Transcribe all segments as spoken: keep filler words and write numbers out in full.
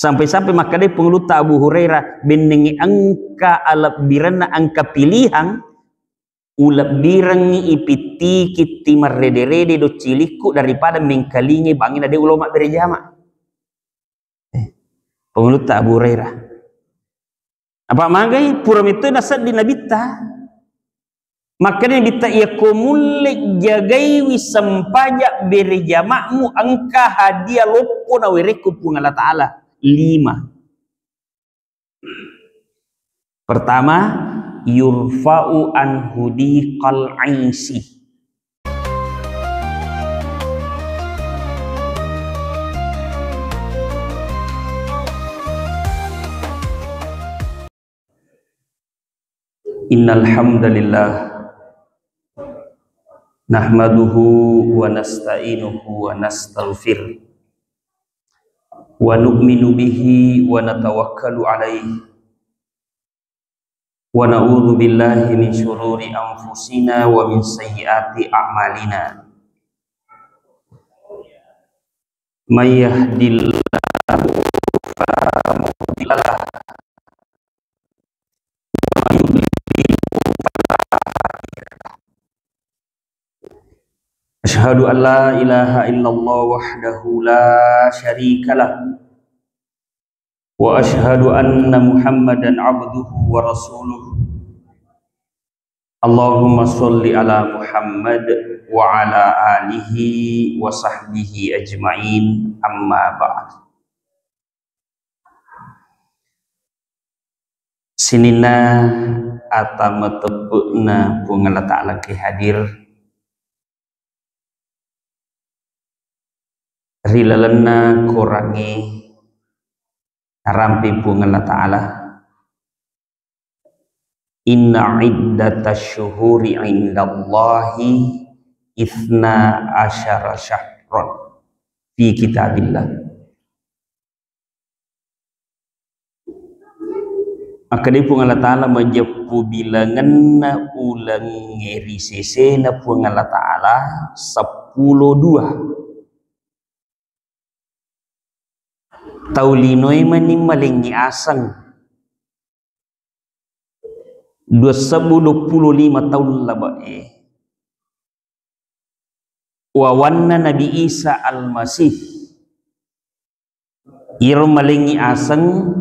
Sampai-sampai makkedai Pangulutta Abu Hurairah, bennengngi engka alebbirenna, engka pilihang, ulebbirengngi ipittiki timarrede-rede doccilikku daripada mengkalingai bangngi na de ulo mabbere jama. Eh, Pangulutta Abu Hurairah. Apa magai pura metto nasedding Nabitta. Makkedai Nabitta, "Iyako mulle jagaiwi sempajang bere jama'mu, engka hadiah loppo nawerekko Puang Allah Ta'ala." Lima. Pertama, yurfa'u anhu diqal aisi. Innal hamdalillah, nahmaduhu wa nasta'inuhu wa nastaghfir, wa nu'minu bihi wa natawakkalu alaihi, wa na'udzu billahi min syururi anfusina wa min sayyiati a'malina. May yahdillahu fala mudhillalah, wa may yudlil fala hadiyalah. Asyhadu an la ilaha illallah wahdahu la syarikalah, wa asyhadu anna Muhammadan abduhu wa rasuluh. Allahumma sholli ala Muhammad wa ala alihi wa sahbihi ajma'in, amma ba'd. Sininna ata mateppe'na Puang Allah Ta'ala ke hadir ri lalenna korangnge narampe Puang Allah Ta'ala. Inna iddatasy syuhuri indallahi itsna asyara syahran fi kitabillah. Makkedai Puang Allah Ta'ala, majeppu bilangenna ulengnge ri sesena Puang Allah Ta'ala seppulo dua. Tau linoe mani malengngi aseng dua sebbu dua puluh lima taung labe'e. Wawanna Nabi Isa Almasih, iyaro malengngi aseng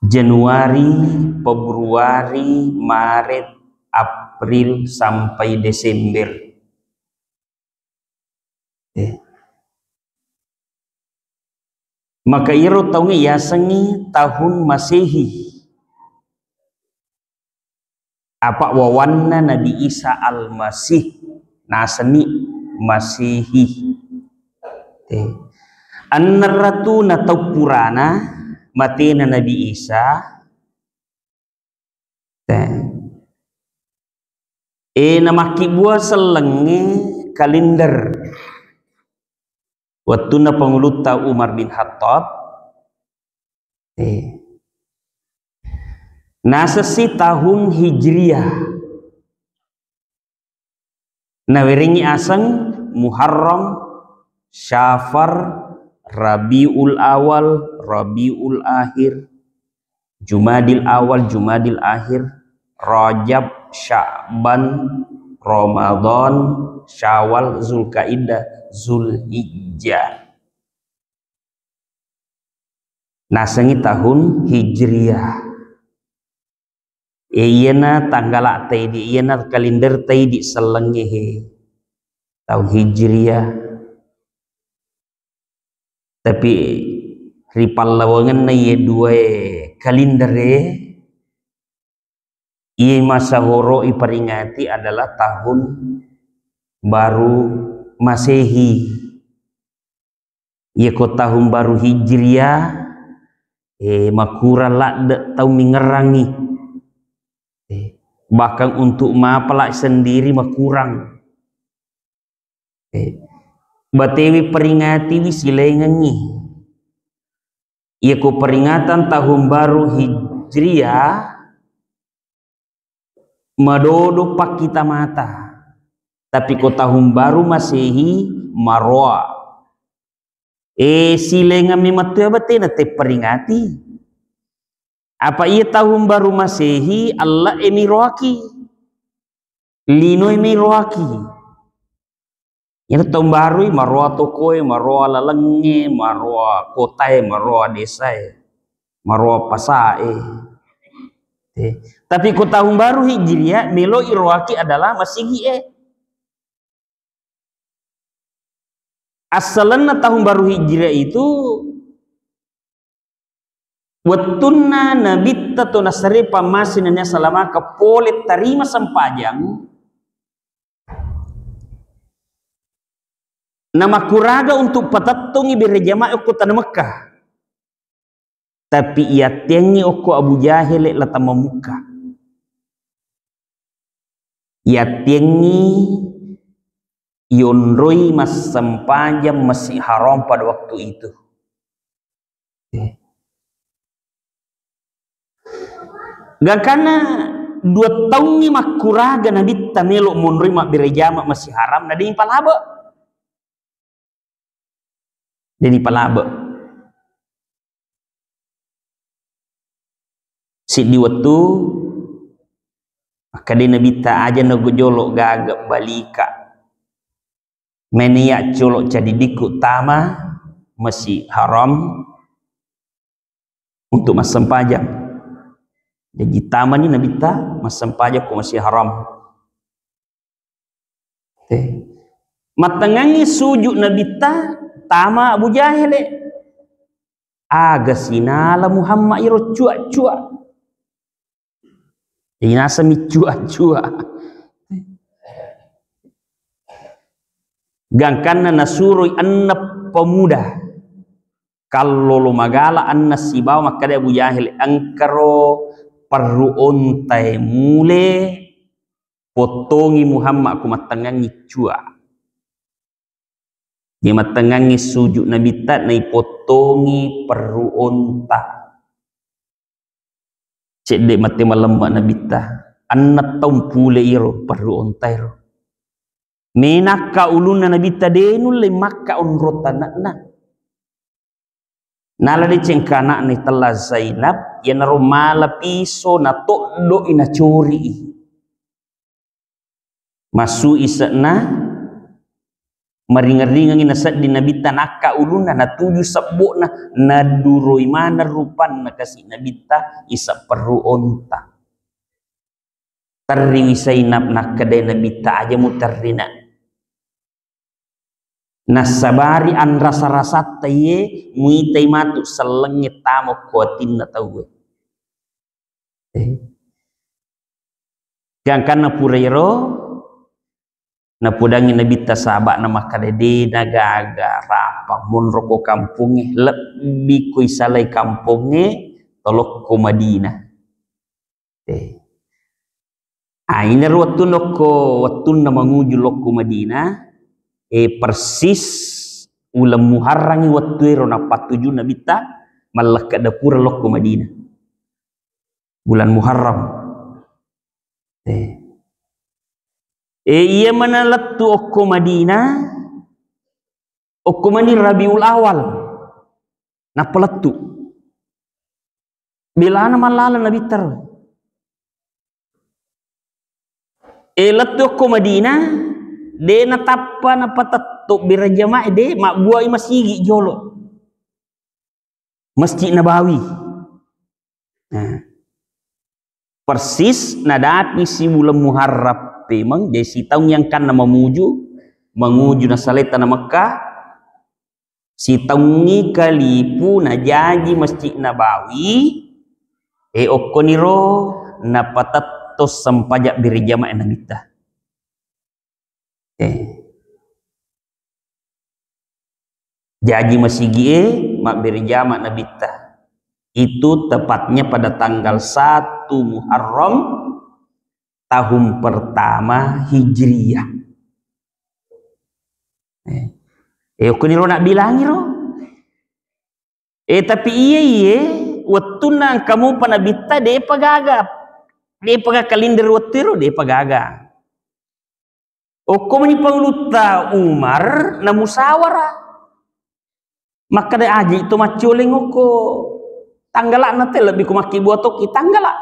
Januari, Februari, Maret, April, sampai Desember. Eh. Maka iyaro taungnge yasengngi tahun Masehi. Apa wawanna Nabi Isa Almasih, nasenni Masehi. Eh. Annerratuna tau purana matena Nabi Isa, Te. E, namakkibua sellengnge kalender. Wettunna Pangulutta Umar bin Khattab, e, nasessi tahun Hijriah. Nawerengngi aseng Muharram, Syafar, Rabiul Awal, Rabiul Akhir, Jumadil Awal, Jumadil Akhir, Rajab, Sya'ban, Ramadan, Syawal, Zulkaidah, Zulhijjah. Nasengngi tahun Hijriah. E, iyana tanggala taidi, iyana kalender taidi sellengnge he. Tahun Hijriah. Tapi ripallawangenna iye duae kalendere, iye masahoro iperingati adalah tahun baru Masehi. Iyako tahun baru Hijriah, eh, makurang ladde tau mingerangi. Eh, bahkan untuk mapala sendiri makurang. Eh, batewi peringatiwi silaingengngi. Iyako peringatan tahun baru Hijriah, madodo pakkita mata. Tapi ko tahun baru Masehi, maroa. Eh, silengang memang tu apa tena tepperingati. Apa iya tahun baru Masehi, Allah emi roaki. Lino emi roaki. Iyaro tahun barui maroa tokoe, maroa lalengnge, maroa kotae, maroa desae, maroa pasae. Eh. Tapi ko tahun baru Hijriah, melo iroaki adalah masigi'e. Assalenna tahun baru Hijriah itu wettunna Nabitta to nasare pammase nennia salamaka pole tarima sempajang, namakkuraga untuk patettongi bere jamaah okko tana Mekkah. Tapi iyattiangngi okko Abu Jahele la tamamukka. Iyattiangngi yonroi massempajang Masjid Haram pada waktu itu. Gangkanna dua taungngi makkuraga Nabitta melo monroi mabbere jama Masjid Haram, na deni palabe. Deni palabe. Siddi wettu, makkeda Nabitta, aja nago jolo gaga balika. Meni ya colo cadidikku tama Masjid Haram untuk massempajang. Jadi tamani Nabitta massempajang ko Masjid Haram. Eh. Mattengngangngi sujud Nabitta, tama Abu Jahele. Aga sinala Muhammad iro cua-cua. Jadi nasami cua-cua. Gangkanna nasuroi enneng pemuda. Kallolo magala enneng sibawa makkeda Abu Jahil, engkaro perru ontae mule pottongi Muhammad ku mattengngangngi cua. Di mattengngangngi sujud Nabitta naipottongi perru onta. Cedde mate malemma Nabitta. Enneng taung pule iro perru onta iro. Menakka ulunna Nabitta de nulle makka onro tanakna. Nala deceng kanakna itella Zainab, iyanaro mala piso natoddo'i nacori'i. Massu ise'na, maringeng-ringengi nasedding Nabitta nakka ulunna, natuju sebbo'na, naduroi maneng rupanna kasi Nabitta ise perru onta. Terriwi Zainab nakkedai Nabitta, aja muterri nak. Nassabari anrasa-rasatta iye muitai matu sellengnge tama ko atinna tauwe. Eh. Gangkanna pura iro, napodangngi Nabitta sahaba'na makkeda, de nagaga rapang monro ko kampongnge, lebbi ko isalai kampongnge, tolokko Madinah. Eh. Ah, inaro wettunna okko, wettunna manguju lokko Madinah, eh, persis uleng Muharrangngi wettu ero nappattuju Nabitta mallekka dapura lokko Madinah. Bulan Muharram. Eh. Eh, iya mana lettu okko Madinah, okko mani Rabiul Awal. Nappa lettu. Belana mallala Nabitta ro. E, lettu okko Madinah, de natappa napatetto bere jamaah, de mabbuai masigi jolo. Masjid Nabawi. Nah. Persis nadapi si bulan Muharram pemeng, jadi sitaung yang kanna mamuju, manguju nasalai tana Mekah, sitaungngi kalipu najaji Masjid Nabawi, e, okkoniro napatetto sempajang bere jamaah Nabitta. Eh. Jaji masigie mabbere jama Nabitta. Itu tepatnya pada tanggal satu Muharram tahun pertama Hijriah. Eh. Eh, okkoniro nabbilangi ro. Eh, tapi iye, iye, wettunna engka mupa Nabitta, depa gaga. Depa gaga kalender wettu ero, depa gaga. Okko mani Pangulutta Umar namusawara. Makkeda aji to maccoleng okko tanggala'na te, lebbi ko makkibua tokki tanggala.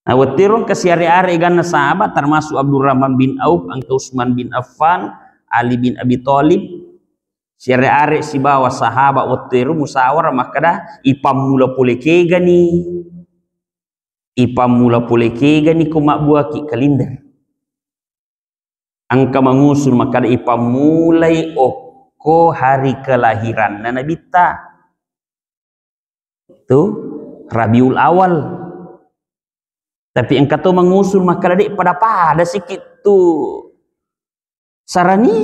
Nah, wettu ero engka siare-are ganna sahabat, termasuk Abdurrahman bin Auf, engka Utsman bin Affan, Ali bin Abi Thalib, siare-are sibawa sahabat wettu ero musawara makkeda, ipammula pole kegani, ipammula pole kegani ko mabbuaki kalender. Engka mangusul makkeda ipammulai okko hari kelahiranna Nabitta. Tu Rabiul Awal. Tapi engka to mangusul makkeda de' pada-pada sikit tu sarani.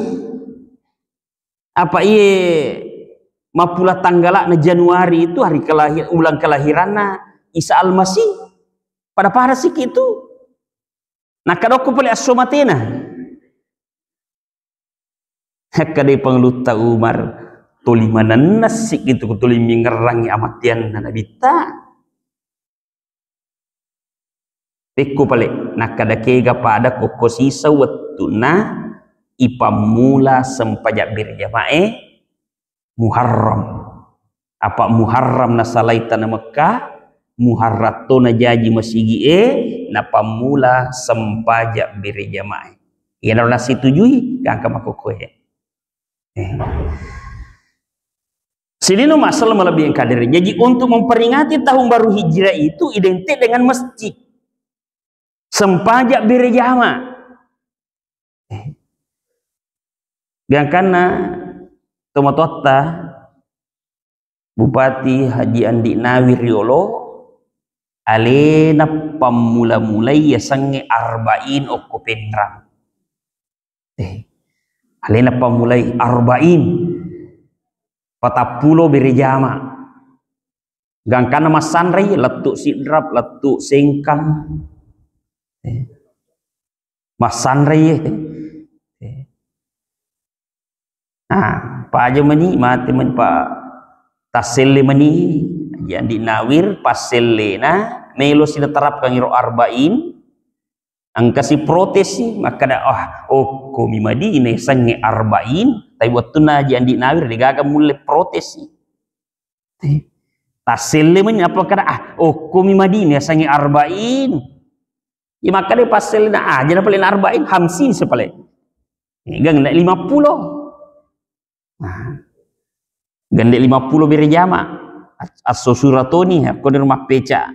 Apa iye mappula tanggala'na Januari itu hari kelahir-, ulang kelahiranna Isa Al-Masih. Pada-pada sikit tu. Nakkadokko pole esso matena. Akkadai Pangulutta Umar, toli manenna sikki tu toli mingerrangi amateanna Nabitta. Pekko pale, nakkada kega pada kokko sisa wettunna ipammula sempajang berjamae Muharram. Apa Muharram nasalai tana Mekka, Muharram to najaji masigi'e, napammula sempajang berjamae. Iyanaro nasitujui, gangka makkokkoe. Eh. Silino masalah melebihi kadere. Jadi untuk memperingati tahun baru Hijriah itu identik dengan masjid. Sempajang berjamaah. Eh. Gangkanna tomatoatta Bupati Haji Andi Nawir riolo, alena pammula-mulai yasengnge Arba'in okko Penrang. Eh, alena pammulai Arba'in, patappulo berejama. Gangkanna massanrei, lettu Sidrap, lettu Sengkang. Eh, massanrei. Eh. Nah, paja mani, mate mani, pa tasselle mani, Haji Andi Nawir, passellena, melo si naterapkan iro Arba'in, engka si protes si, makkada, "Ah, okko mi Madinah, sengnge Arba'in," tapi wettunna Haji Andi Nawir, degaga mulle protes si. Eh, tasselle mani, apa kada, "Ah, okko mi Madinah, sengnge Arba'in." Iya makkada passellena, aja na pale Arba'in, hamsin si pale. Eh, gangna lima pulo. Nah, gande lima pulo berejama. As-, asso suratoni, akko ni rumah peca.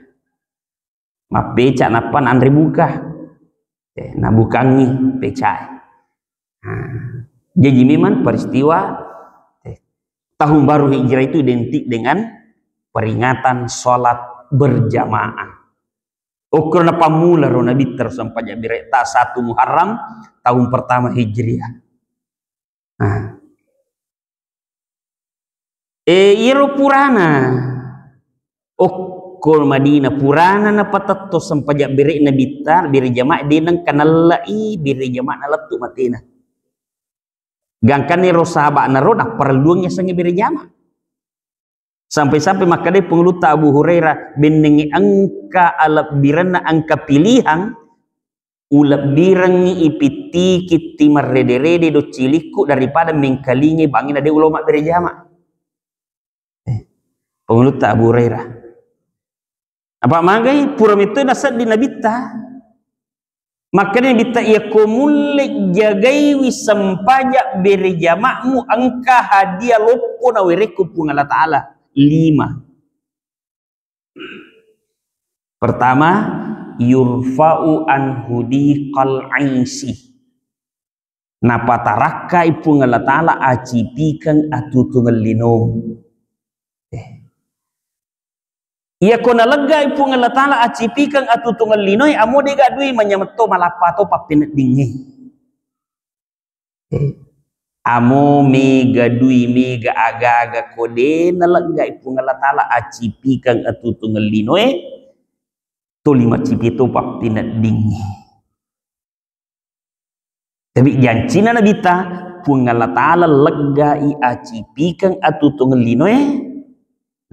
Mappeca nappa nanre buka. Eh, nabukangi pecae. Nah, jadi memang peristiwa, eh, tahun baru Hijrah itu identik dengan peringatan salat berjamaah. Okko napammula ro Nabitta ro sempajang berjamaah ta satu Muharram tahun pertama Hijriah. Nah. Eh, iyaro purana okko Madinah, purana napatetto sempajang bere Nabitta, bere jamaah, de nengka nallai bere jamaah nalettu matena. Gangkanna ero sahaba'na ro napparelluang yasengnge bere jamaah. Sampai-sampai makkadai Pangulutta Abu Hurairah, bennengngi engka alebbirenna, engka pilihang, ulebbirengngi ipittiki timarrede-rede doccilikku daripada mengkalingai bangngi na de ulo mabbere jama. Eh, Pangulutta Abu Hurairah. Apa magai pura metto nasedding Nabitta. Makkeda Nabitta, "Iyako mulle jagaiwi sempajang bere jama'mu, engka hadiah loppo nawerekko Puang Allah Ta'ala." Lima. Pertama, yurfa'u anhu diqal aisi. Napatarakkai Puang Allah Ta'ala acipikeng atutungeng lino. Eh. Iyako naleggai Puang Allah Ta'ala acipikeng atutungeng linoe, amo dega dui manyametto malappa to pappeneddingnge. Eh, amo mega dui, mega aga-aga ko de naleggai Puang Allah Ta'ala acipikeng atutungeng linoe, toli macipi to pappineddingngi. Tapi jancina Nabitta, Puang Allah Ta'ala leggai acipikeng atutungeng linoe,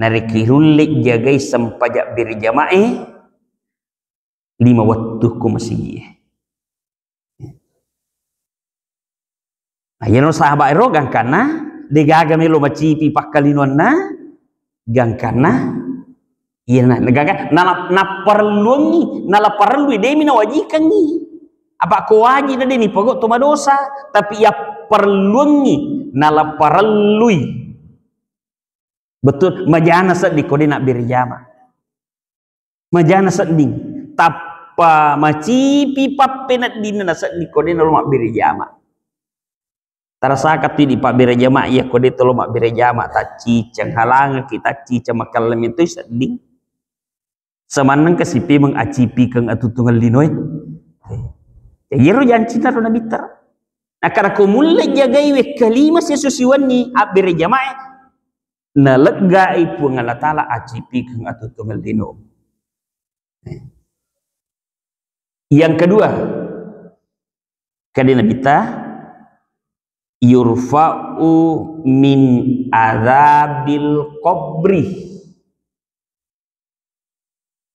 narekko irulle jagai sempajang berjamae, lima wettu ko masigie. Nah, iyaro sahabat ero gangkanna degaga melo macipi pakkalinoanna, gangkanna, iya na, gaga, nala, naparelluangngi, nala parellui, demi nawajikangngi. Apa ko wajib na deni pogok to madosa, tapi ya parelluangngi, nala parellui. Betul, majana sedding ko de nabbere jama. Majana sedding. Tappa macipi pappeneddinna na sedding ko de nalo mabbere jama. Tarasaka tu di pabbere jama, iya ko de tolo mabbere jama, tacciceng, halangaki tacciceng, makellemi tu sedding. Semanneng kasi pemeng acipikeng atutungeng linoe. Jadi ro jancina ro Nabitta. Nakara ko mulle jagai wekka lima siesso siwenni abbere jamae, naleggai Puang Allah Ta'ala acipikeng atutungeng lino. Yang kedua, kade Nabitta, yurfa'u min adzabil qabri.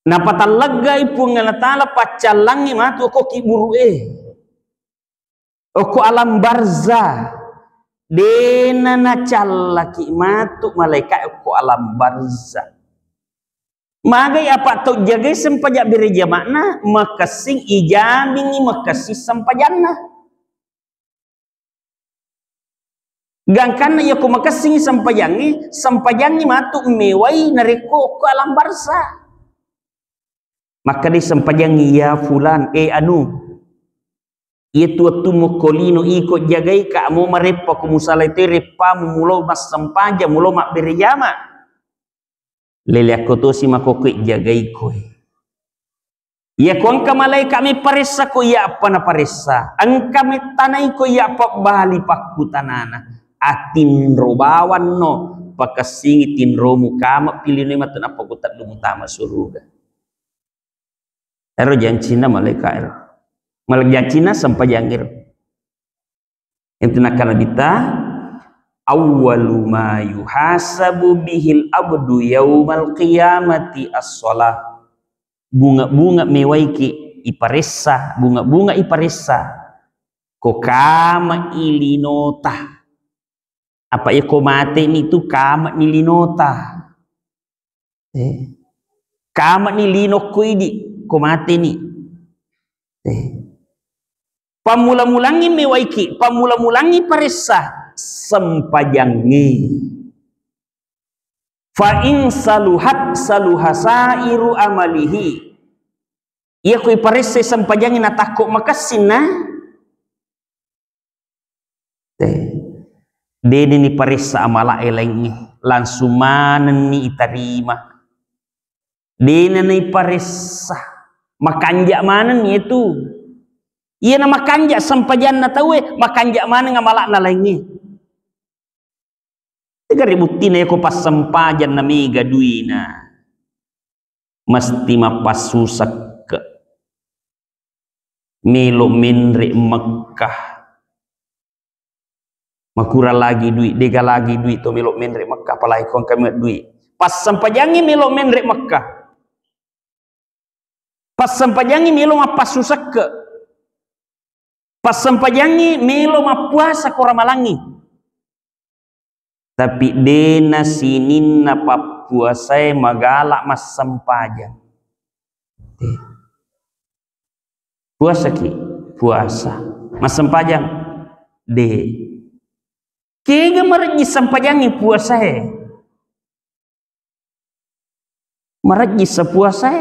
Napatalleggai Puang Allah Ta'ala paccallangngi matu okko kiburu'e. Okko alam barza. Dena nacallaki matu malaika okko alam barza. Magai apa tau jagai sempajang bere jama'na, makessing ijabingngi makessing sempajanna. Gangkanna iyako makessingngi sempajangnge, sempajangngi matu mewai narekko okko alam barza. Makkeda sempajangngi, "Ya fulan, eh anu, iya tu wettu mokko lino iko jagai ka mo mareppa ko musalai te reppamu mulo massempajang, mulo mabbere jama." Leleakko tosi makkokkoe jagai koe. Iyako engka malaika mepparessa ko iya appa naparessa, engka mettanai ko iya pabbali pakkutanana, atinro bawanno, pakessingi tinromu, kama pilinoi matu nappa kuteddu mutama suruga. Ero jancinna malaika ero. Malaika jancinna sempajang ero. Itu nakkeda Nabitta, "Awwalu ma yuhasabu bihil abdu yaumal qiyamati as-shalah." Bunga-bunga mewaiki iparessa, bunga-bunga iparessa. Ko kama ilinota. Apa iya ko mateni tu kama ni linota. Eh. Kamani lino ko idi, ko mateni. Eh. Pammula-mulangngi mewaiki, pammula-mulangngi paressa, sempajangngi. Fa in saluhat saluha sairu amalihi. Iya ko iparessa sempajangngi natakko makessinna. Eh. Deni ni paressa amala e laingnge, langsung manenni itarima. Dena naiparessa, makanja manenni itu. Iyana makanja sempajanna tauwe, makanja maneng amala'na laingnge. Tegari buttina yako passempajang na mega duina. Mesti mappassusekke. Melo menre Mekkah. Makurang lagi duit, dega lagi duit to melo menre Mekkah, apalagi ko engka melo duit. Passempajangngi melo menre Mekkah. Passempajangngi melo mappassusekke. Passempajangngi melo mappuasa ko ramalangngi. Tapi dena sininna pappuasae magala massempajang. Eh. Puasaki? Puasa. Massempajang? De. Kega marejji sempajangngi puasae? Marejji sa puasae,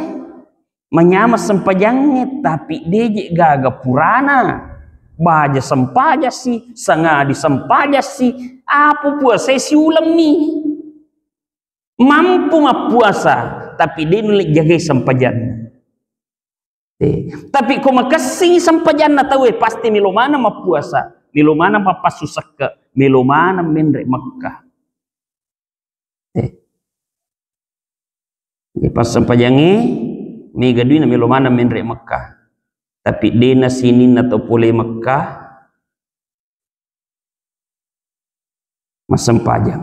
manyameng sempajangnge, tapi deje gaga purana. Baja sempajassi, sangadi sempajassi, apa puasae siulemmi. Mampu mappuasa, tapi de nulle jagai sempajanna. Eh, tapi ko makessing sempajanna tauwe, pasti melo maneng mappuasa, melo maneng mappassusekke, melo maneng menre Mekkah. Eh. Di passempajangnge mega duina melo maneng menre Mekkah. Tapi dena sininna tau pole Mekkah massempajang.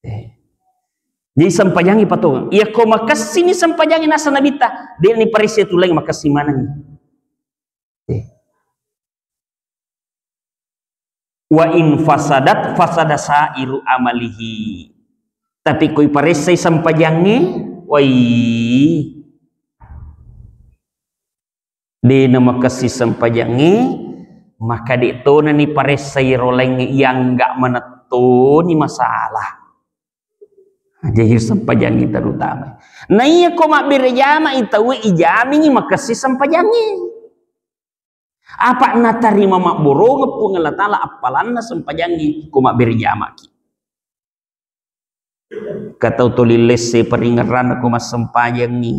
Eh. Jadi sempajangngi patongang. Iya ko makessini sempajangngi nasa Nabitta, dena ni paresse tu laing makessing manengngi. Eh. Wa in fasadat fasada sairu amalihi. Tapi koi paressai sempajangnge, wai, de na makessi sempajangnge, maka de tona ni paressai ro laingnge, yang gak menettoni masalah. Jadi sempajangnge terutama. Na iya ko mabbere jama'i tauwe, ijamingi makessi sempajangnge. Apa natarima mabborongeng Puang Allah Ta'ala appalanna sempajangnge ko mabbere jama'ki. Katau toli lesse paringerranna ko massempajangngi.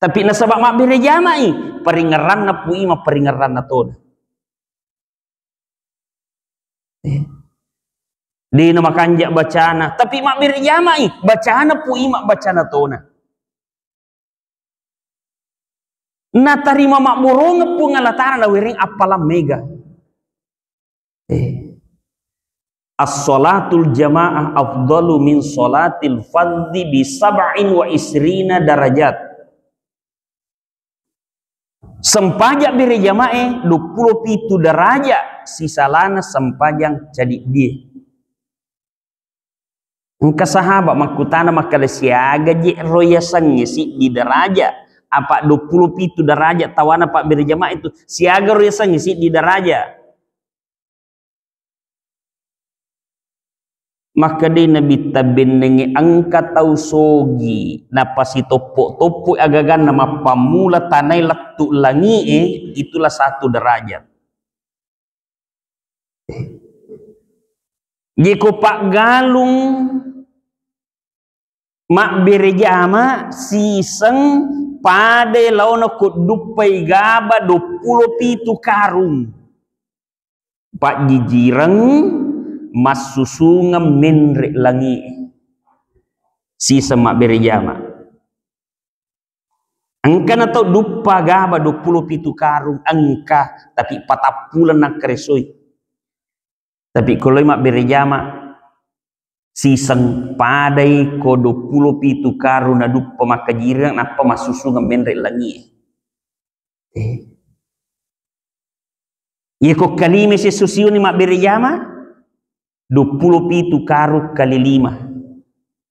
Tapi nasaba mabbere jama'i, paringerranna pui mapparingerranna tona. Eh. De na makanja bacana, tapi mabbere jama'i, bacana pui mabbacana tona. Natarima mabborongeng Puang Allah Ta'ala, nawereng appalang mega. Eh. As-salatul jamaah afdalu min salatil fardhi bi sab'in wa isrina darajat. Sempajang bere jama'e duappulo pitu daraja sisalana sempajang cadiddie. Engka sahabat makkutana makkeda, "Siaga je ro yasengnge siddi daraja? Apa duappulo pitu daraja tawana pabbere jamae tu? Siaga ro yasengnge siddi daraja?" Makkedai Nabitta, "Bennengnge engka tau sogi napasitoppo-toppo agaganna mappammula tanae lettu langie, itulah satu derajat." Jeko paggalung mabbere jama siseng padai laona ko duppai gaba duappulo pitu karung. Pajjijireng massusungeng menre langie. Siseng mabbere jama. Engka na tau duppa gaba duappulo pitu karung, engka, tapi patappuleng nakkaresoi. Tapi ko loi mabbere jama, siseng padai ko duappulo pitu karung naduppa makkajireng, nappa massusungeng menre langie. Eh. Iya ko kalime sesso siuni mabbere jama, duappulo pitu karung kali lima,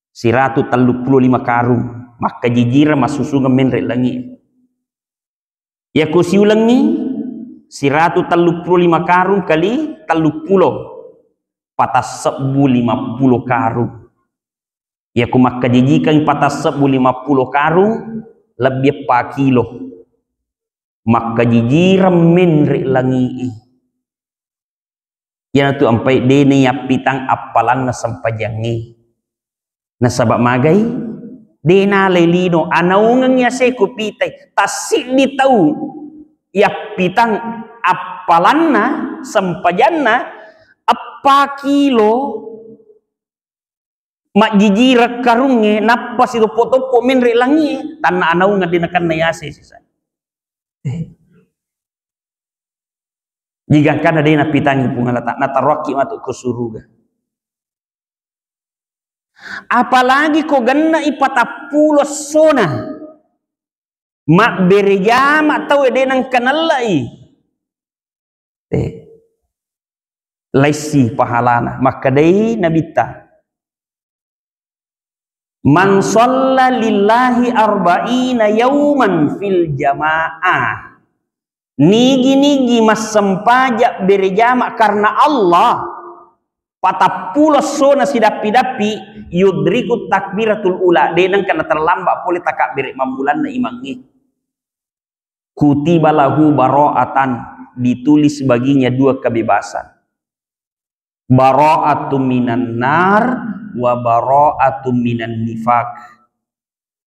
siratu telluppulo lima karung, makkajijireng massusungeng menre langie. Iya ko siulengngi, siratu telluppulo lima karung kali telluppulo, patassebbu limappulo karung. Iya ko makkajijikeng patassebbu limappulo karung, lebbi eppa kilo. Makkajijireng menre langie. Iyanatu ampai dena yappitang appalanna sempajangnge. Nasaba magai? Dena lelino, anaungeng yase kupitai, tassiddi tau yappitang appalanna sempajanna eppa kilo. Majjijireng karungnge, nappa sitoppo-toppo menre langie, tanna anaungeng de nakenna yase sisa. Jigangkanna de napitangi Puang Allah Ta'ala, nataroakki matu ko suruga. Apalagi ko genna i patappulo essona. Mabbere jama tauwe de nengka nellai. Eh. Laissi pahalana. Makkedai Nabitta, "Man shalla lillahi arba'ina yauman fil jamaah." Nigi-nigi massempajang bere jama karena Allah, patappulo essona sidappi-dappi, yudrikut takbiratul ula, de nengka naterlambat pole takabbere mammulanna imangnge. Kutiba lahu bara'atan, ditulis baginya dua kebebasan. Bara'atun minan nar wa bara'atun minan nifaq.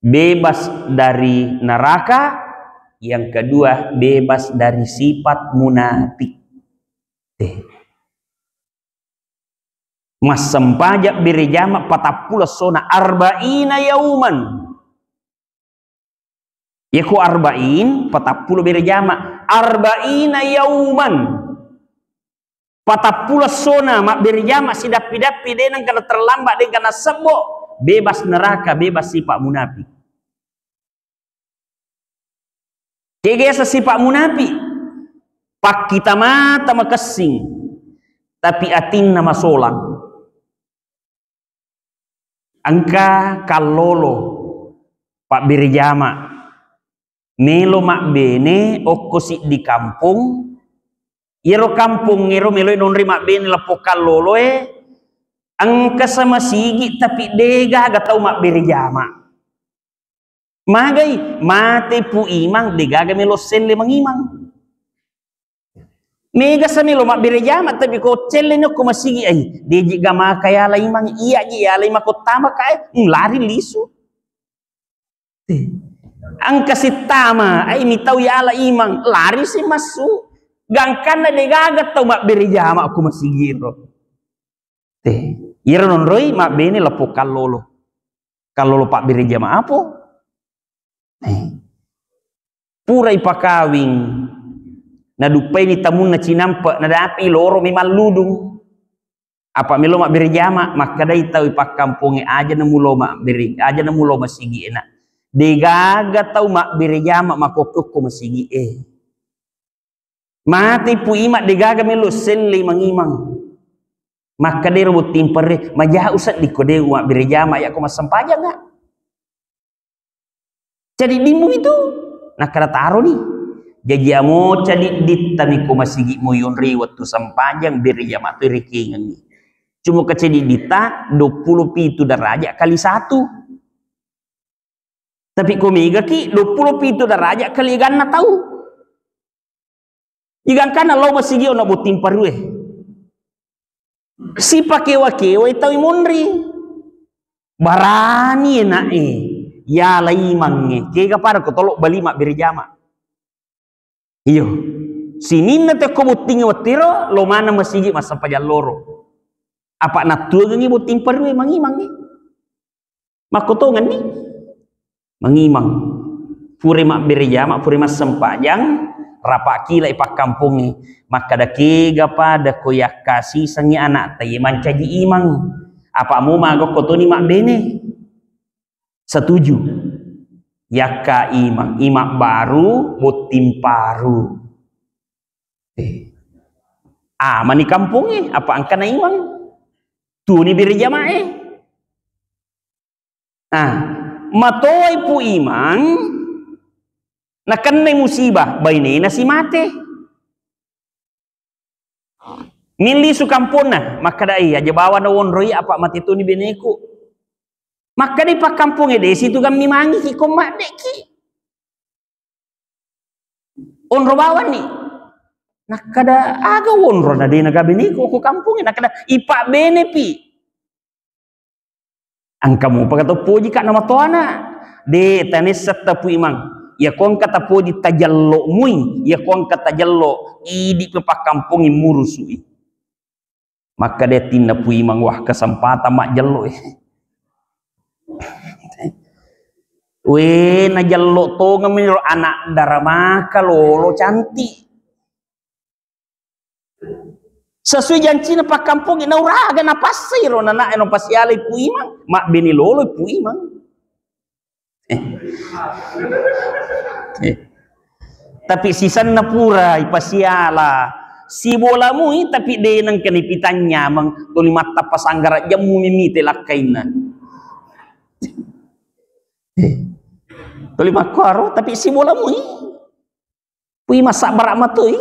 Bebas dari neraka, yang kedua bebas dari sifat munafik. Eh. Massempajang bere jama patappulo essona, arba'ina yauman. Yako arba'in, patappulo bere jama. Arba'ina yauman. Patappulo essona mabbere jama sidappi-dappi, de nengka terlambat, de nengka sebbo, bebas neraka, bebas sifat munafik. Kegesa sifat munafik, pakkita mata makessing, Tapi atinna masolang. Engka kallolo pabbere jama. Melo mabbene okko siddi kampong. Iyaro kampong ero melo nonri mabbene lappo kalloloe. Engka sama sigi tapi de gaga tau mabbere jama. Magai, mate Pu Imang, de gaga melo selle mangimang. Mega sa melo mabbere jama, tapi ko celle ni ko masigi ai, de ji ga maka yala imang, iya ji yala imang ko tama kae, hmm, lari lisu. Eh. Engka sittama, ai mitau yala imang, lari si massu. Gangkanna de gaga tau mabbere jama ko masigi ro. Eh, iyaro nonroi mabbene lappo kallolo. Kallolo pabbere jama apo? Eh. Pura ipakawing. Naduppaini tamunna cinampe, nadapi loro memang ludung. Apa melo mabbere jama, makkedai tau ipakkampongnge, aja namulo mabbere, aja namulo masigi ena. Degaga tau mabbere jama makokko masigi e. Mate Pu Imang degaga melo selle mangimang. Makkedai ro botting parue, majau seddi ko de mabbere jama ya ko massempajang. Cadiddimmu itu, nakkeda taroni. Jaji amo cadidditta mi ko masigi mo yonri wettu sempajang bere jama tu rekengengi. Cuma kecadidditta dua puluh pitu daraja kali satu. Tapi ko megaki dua puluh pitu daraja kali ganna tau. Igangkana lao masigi ona botting parue. Sipakewa-kewai tau monri. Barani enae. Ya laimangnge. Kega pada ko tolo bali mabbere jama. Iyo. Sininna tekko bottingnge wettiro, lo maneng masigi massempajang loro. Apa nattuangengi botting parue mangimangngi. Makkotongenni mangimang. Pura mabbere jama, pura massempajang, rapa kila pakkampongnge. Makkeda kega pada ko yakkasisengngi anakta ye mancaji imang. Apa mu maga ko toni mabbene. Setuju. Yakka imang, imang baru, botting paru. Eh. Amani kampongnge, apa engkana imang. Tuni bere jamae. Nah, matoi Pu Imang, nakennai musibah, bainena si mate. Milli su kamponna, makkedai, aja bawa na wonroi apa mate toni beneku. Makkedai pakkampongnge, de situ gammi mangiki ko maddeki. Onro bawanni. Nakkeda aga wonro na de naga beneku ko kampongnge, nakkeda ipa benepi. Engka mupa ka tau poji ka namatoana. De, tanessa ta Pu Imang. Iya ko engka tapoji tajello mui, iya ko engka tajello idi pe pakkampongngi murusui. Makkeda tinna Pu Imang, wah kesempatan majjello e. We, najello tongeng mi ro anak daramaka lolo cantik. Sesuai jancina pakkampongnge, nauraga napassai ro nana eno pasialai Pu Imang, mabbene lolo Pu Imang. Eh. Eh. Tapi sisenna pura ipasiala, sibola mui tapi de nengka nipitanyameng, tuli mattappa sanggara jemmu mimite lakkainna. Eh. Tuli makkuaro tapi sibola mui. Pui masabbara matoi.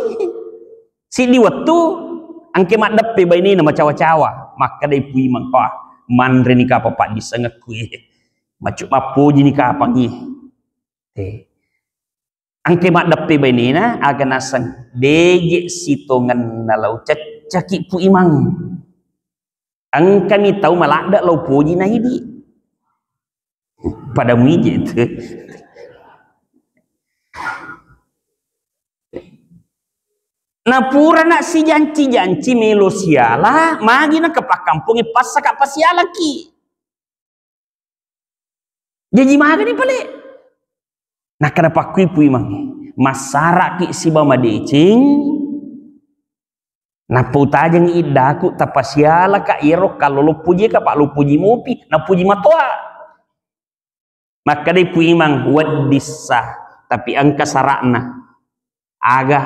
Siddi wettu engke maddeppe bainena macawa-cawa. Makkedai Pu Imang, wah, manreni kapang paddissengekku e. Macu-, mappojini kapang e. Eh. Engke maddeppe bainena, aga naseng, deje sitongenna lao ceccaki Pu Imang. Engkami tau maladde lao poji na idi. Pada muije tu. Napurana sijanci-janci melo siala, magi na ke pakkampongnge passaka pasialaki. Jaji magani pale. Nakkeda pakkui Pu Imang, massaraki siba madeceng, nappa utajeng iddaku, tapasialaka iyaro kallolo pujika, pa lo puji mopi, napuji matoa. Makkedai Pu Imang, weddissa, tapi engka sara'na. Aga?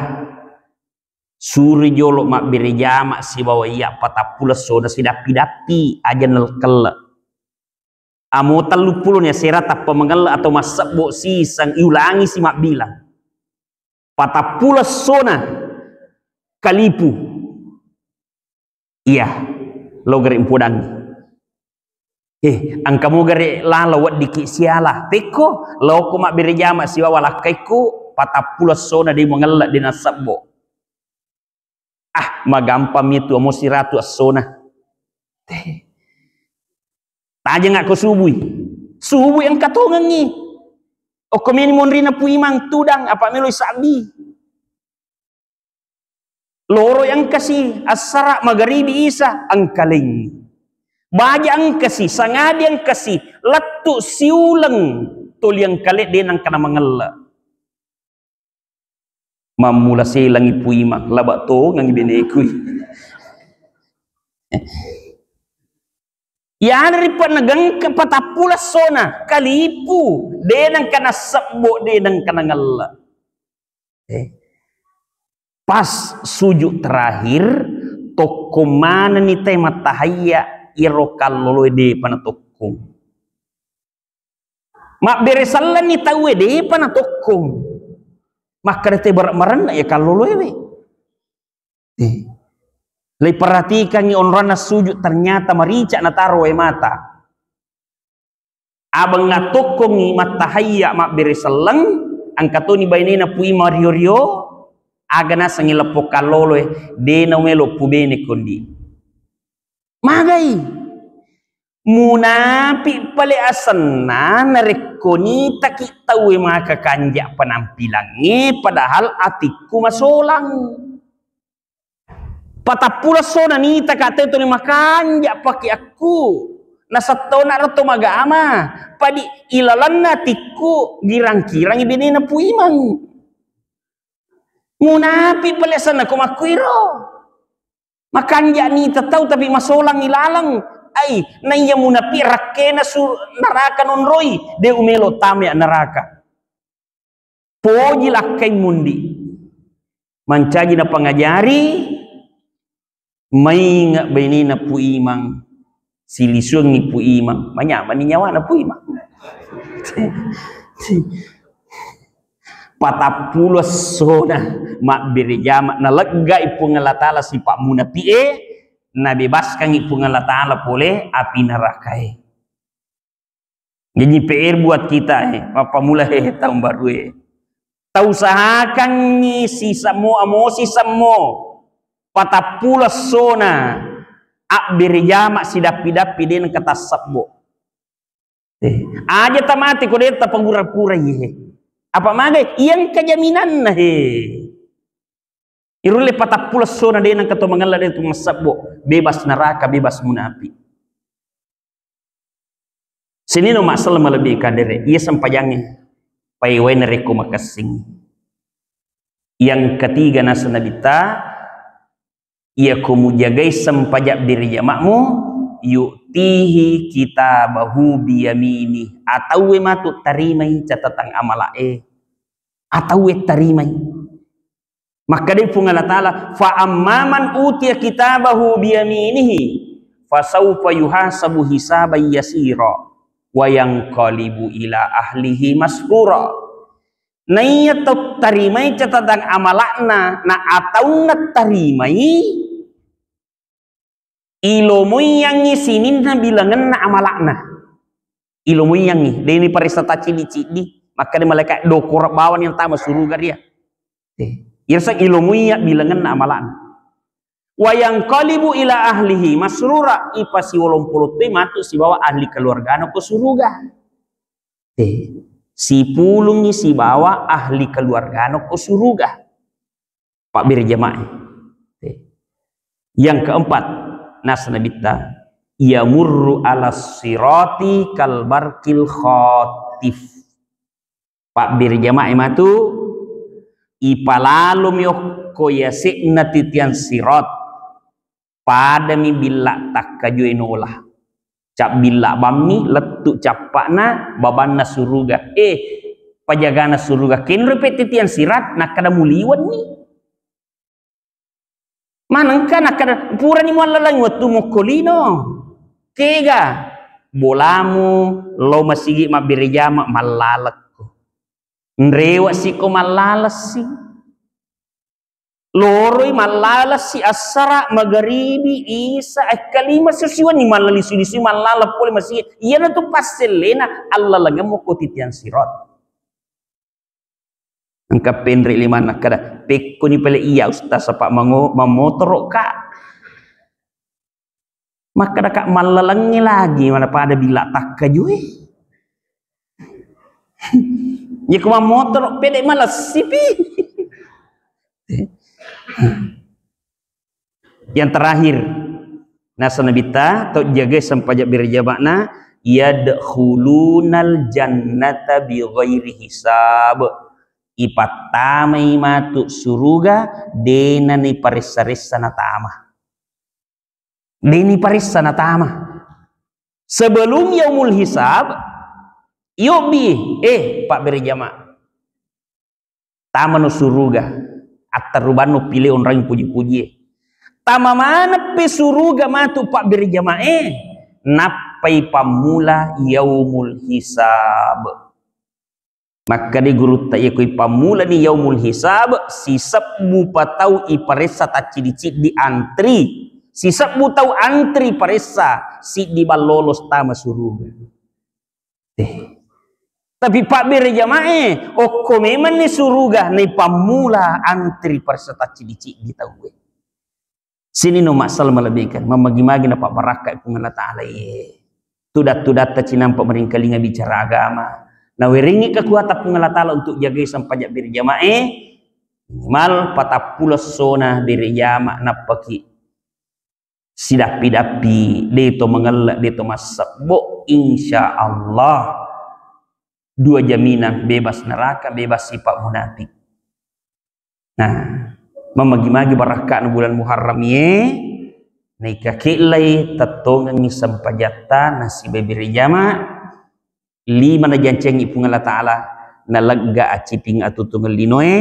Suri jolo mabbere jama sibawa iya patappulo essona sidappi-dappi, aja nalkelle. Amo telluppulo ni asera tappa mangelle atau massebbo siseng, iulangi si mabbilang. Patappulo essona kalipu. Iya, lo gare mpodangi. Eh, engka mo gare lalo weddiki siala. Pekko, loko mabbere jama sibawa lakkaikku, patappulo essona de mangelle de nassebbo. Ah, magampang mi tu amo siratu essona. Teh. Tajeng ko subui. Subui engka tongengi. Okko meni monrina Puimang tudang apa melo isabbi. Loro engkasi assara magaribi isa engkalengi. Baja engkasi, sangadi engkasi, lettu siuleng toli engkale de nengka namangelle. Mammula selangi Puimang, laba tongengi benekui. Iyana ripa nagengka patappulo essona, kalipu, de nengka nassebbo, de nengka nangelle. Eh. Pas sujud terakhir, tokkong manenni te mattahayya, iyaro kalloloe depa natokkong. Mabbere sellenni tauwe depa natokkong. Makkeda te bara-, marenna iya kalloloewe. Eh. Leiperhatikangngi onronna sujud, ternyata marica nataro wae mata. Abang attokkongngi mattahayya mabbere selleng, engka toni bainena Puimang rio-rio, aga nasengngi leppo kalloloe, de naumelo pubene kondi. Magai. Munapi pale asenna narekko nitaki tauwe maka kanja penampilangnge, padahal atikku masolang. Patappulo essona nitaka tau tuli makanja pakeakku. Nasettona ro to magama. Padi ilalenna atikku girang-kirangi benena Puimang. Munapi pale asenna ko makkuiro. Makanja nita tau tapi masolang ilaleng. Ai, naiya munapi rakkena su-, neraka nonroi, de umelo tamai neraka. Poji lakkai mundi. Mancaji napangajari, mainga bainena Puimang, silisuangngi Puimang, manyamani nyawana Puimang. Patappulo essona mabbere jama, naleggai Puang Allah Ta'ala sipa munapi'e, nabebaskangngi Puang Allah Ta'ala pole api nerakae. Jadi P R buat kita, eh, mappamula, eh, tahun baru, eh. Tausahakangngi sisemmo, amo sisemmo, patappulo essona, abbere jama sidappi-dappi, de nengka tassebbo. Eh, aja tamate ko de tapagura-purai, eh. Apa magai? Iya engka jaminanna, he. Irulle patappulo essona de nengka to mangella, de tu massebbo, bebas neraka, bebas munapi. Sininna massala malebbi kadere, iya sempajangnge paewai narekko makessing. Yang ketiga, nasa Nabitta, iya ko mujagai sempajang berjama'mu, yu'tihi kitabahu biyamini, atauwe matu tarimai catatang amala'e, atauwe tarimai. Makkedai Puang Allah Ta'ala, "Fa amma man utiya kitabahu biyaminihi, fasaufa yuhasabu hisaban yasira, wa yanqalibu ila ahlihi masrura." Naiya tau tarimai catatang amala'na, na ataunna tarimai, ilomoiyangngi sininna bilangenna amala'na. Ilomoiyangngi, deni paressa tacciddi-ciddi, makkeda malaika, "Dokora bawani yang tama suruga ria." Eh, irsa ilomoiya bilangenna amala'na. Wa yanqalibu ila ahlihi masrura, ipasiwolong-polong toi matu sibawa ahli keluargana ko suruga. Eh, sipulungngi sibawa ahli keluargana ko suruga. Pabbere jamaah. Eh. Yang keempat, nasa Nabitta, "Yamurru ala sirati kal barqil khatif." Pabbere jamaah matu, ipalalomi okko yase'na titiang sirat. Padami billa takkajue nola. Cabbilla bammi, lettu cappa'na, babanna suruga. Eh, pajagana suruga, kenro pe titiang sirat, nakkada muliwenni. Manengka nakkeda, purani muallalengi wettu mokko lino. Kega? Bolamu lo masigi mabbere jama mallalekko. Nrewa siko mallalessi. Loroi mallalessi assara, magaribi, isa, ekkalima, susiwenni mallalisu-lisu mallaleng pole masigi. Iyanatu passellena allalengemmu ko titiang sirat. Engka penre limanna kada, pekkoni pale iya ustaz apa mango-, mamotoro ka. Makkada ka mallalengnge lagi mana pada bila takkajue. Iya ko mamotoro pede malessipi. Yang terakhir, nasa Nabitta, tau jagai sempajang berjamaahna, yadkhulunal jannata bighairi hisab. Ipattamai matu suruga, dena ni paressa-ressa natama. Deni paressa natama. Sebelum yaumul hisab, yobbi, eh, Pak berjamaah. Tamano suruga, atterubanno pile onrang puji-pujie. Tama maneppi suruga matu Pak berjamaah, eh, nappai pammula yaumul hisab. Makkeda gurutta, iya ko ipammulani yaumul hisab, sisebbu patau iparessa taccidi-cidi antri. Sisebbu tau antri paressa, siddi ballolos tama suruga. Eh. Tapi pabbere jamae, okko memanni suruga, naipammula antri paressa taccidi-cidi tauwe. Sininna massal malebbikan, mammagi-magi napabbarakkai Puang Allah Ta'ala, iye. Tudat-tudatta cinampa meringkalinga bicara agama. Nawerengi kekuatan Puang Allah Ta'ala untuk jagai sempajang berjamae, minimal patappulo essona berjama nappaki sidappi-dappi, deto mangella, deto massebbo, insya Allah dua jaminan, bebas neraka, bebas sifat munafik. Nah, mamagi-magi barakka'na bulan Muharram ye, naika ke'lai tettongengngi sempajatta nasibai berjama, lima najancengngi Puang Allah Ta'ala, nalegga aciping atutungeng linoe,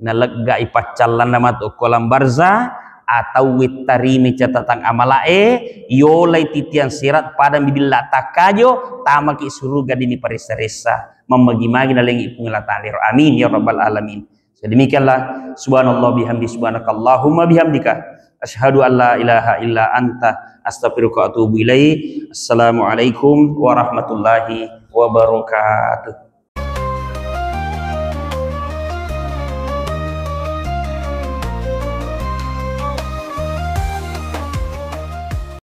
nalegga ipaccallanna matu okko alam barza, atau wettarimi catatang amalae, yolai titiang sirat pada mibilla takkajo, tamaki suruga dini paressa-ressa, mamagi-magi nalengi Puang Allah Ta'ala. Amin ya rabbal alamin. Sedemikianlah, subhanallah bihamdi, subhanakallahumma bihamdika, asyhadu an la ilaha illa anta, astaghfiruka wa atubu ilaik. Assalamualaikum warahmatullahi wabarakatuh.